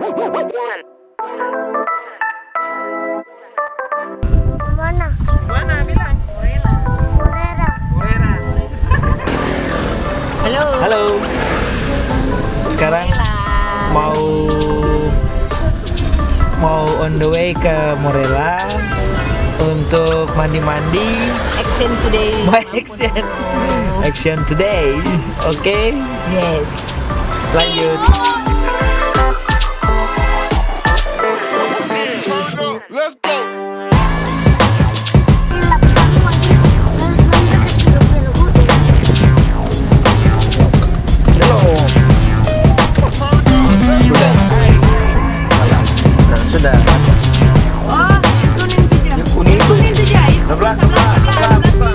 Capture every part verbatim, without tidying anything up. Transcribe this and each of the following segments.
Mana? Mana bilang? Morera. Morera. Halo. Halo. Sekarang mau, mau on the way ke Morela untuk mandi-mandi. Action today. Action. Action today. Oke. Yes. Lanjut. Let's go. Sudah. Sudah. Oh, yang kuning tuh, Cira. Yang kuning tuh. Yang kuning tuh, Cira. Sebelah, sebelah, sebelah, sebelah.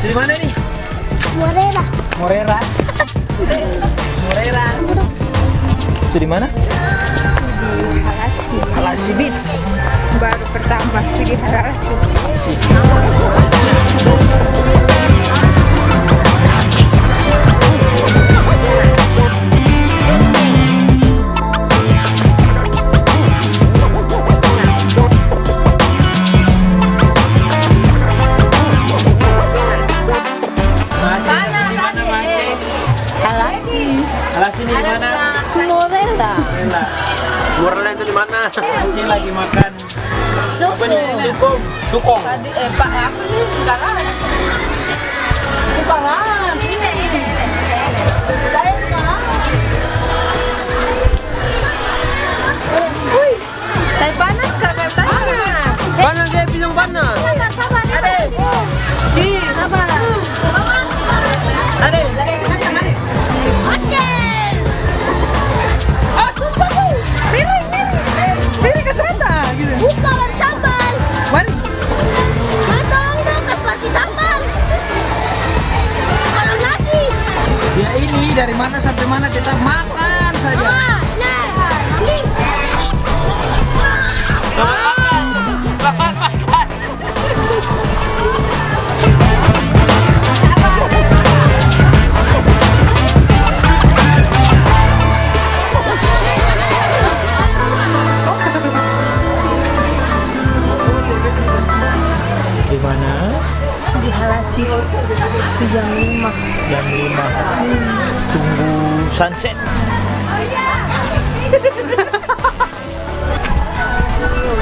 Su di mana nih? Morera. Morera. Morera. Su di mana? Su di Halasi. Halasi Beach. Baru pertama su di Halasi. Halasi. Mana tadi? Halasi. Halasi ini di mana? Morela. Morela. Morela itu di mana? Acil lagi makan. Apa nih? Sukong. Sukong. Tadi, eh, Pak, apa nih? Sekarang. Bukan lah. Ini, ini, ini. Saya bukan lah. Wih. Tai panas, Kak, tai panas. Panas, dia bilang panas. Sabar, sabar, sabar. Ade. Di. Sabar. Ade. Aceh. Oh, sumpah tuh. Miring, miring. Miring ke selatan, gitu. Bukan, ada sambal. Mari. Tolong dong, kasih sambal. Kalau nasi. Ya, ini dari mana sampai mana tetap makan saja. Ah, nah. Selamat makan. Selamat makan. Di mana? Di Halasi. Di jam lima. Jam lima. Hmm. Tunggu sunset.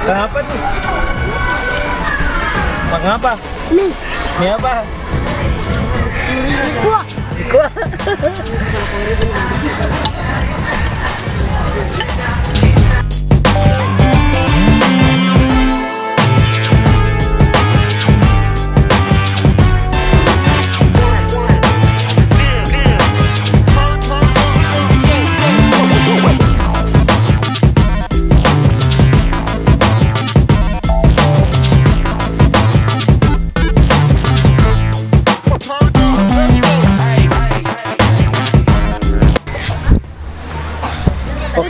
Kenapa tuh? Makan apa? Mie. Mie apa? Mie kuah. Mie kuah.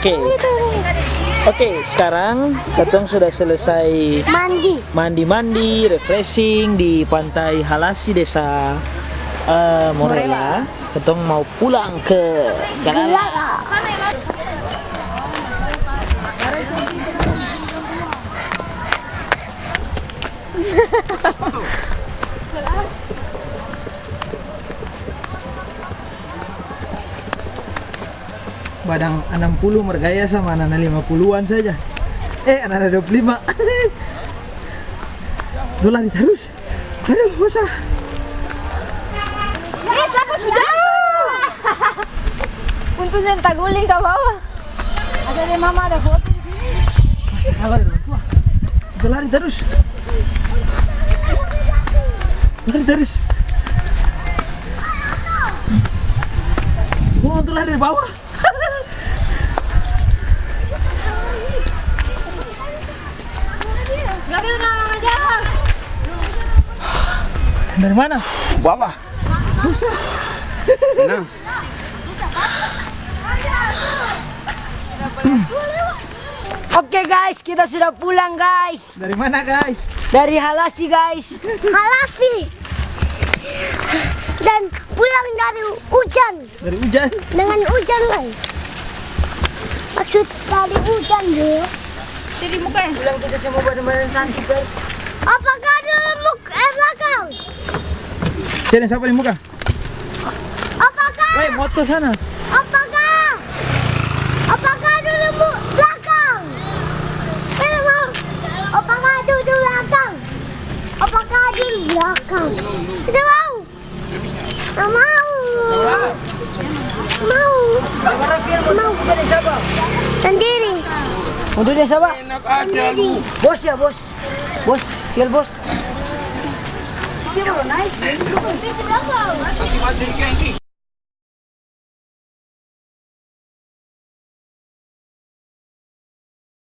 Oke. Oke, sekarang katong sudah selesai mandi. Mandi-mandi, refreshing di Pantai Halasi, Desa, eh, Morela. Morela. Katong mau pulang ke Galala. Galala. Badang anam puluh margaya sama anana lima puluhan saja. Eh, anana dua puluh lima. Tuh lari tarus. Aduh, basah. Eh, siapa sudah? Untung seng taguling ka bawah. Ada deh, mama ada foto di sini. Masa kalah deng orang tua? Itu lari terus. Lari terus. Gua untuk lari dari bawah. Dari mana? Bawah. Bisa. Tenang. Oke guys, kita sudah pulang guys. Dari mana guys? Dari Halasi guys. Halasi. Dan pulang dari hujan. Dari hujan? Dengan hujan guys. Maksud dari hujan bro. Jadi muka ya? Pulang kita semua pada badan sakit guys. Apa kado muka eh belakang? Sini siapa di muka? Apakah? Weh, motor sana. Apakah? Apakah dulu bu- belakang? Saya mau. Apakah dulu belakang? Apakah dulu belakang? Kita mau. Tak mau. Mau. Mau. Sendiri. Mau duduk siapa? Enak aja lu. Bos ya bos. Bos, Fiel bos. Masih mati di gengki.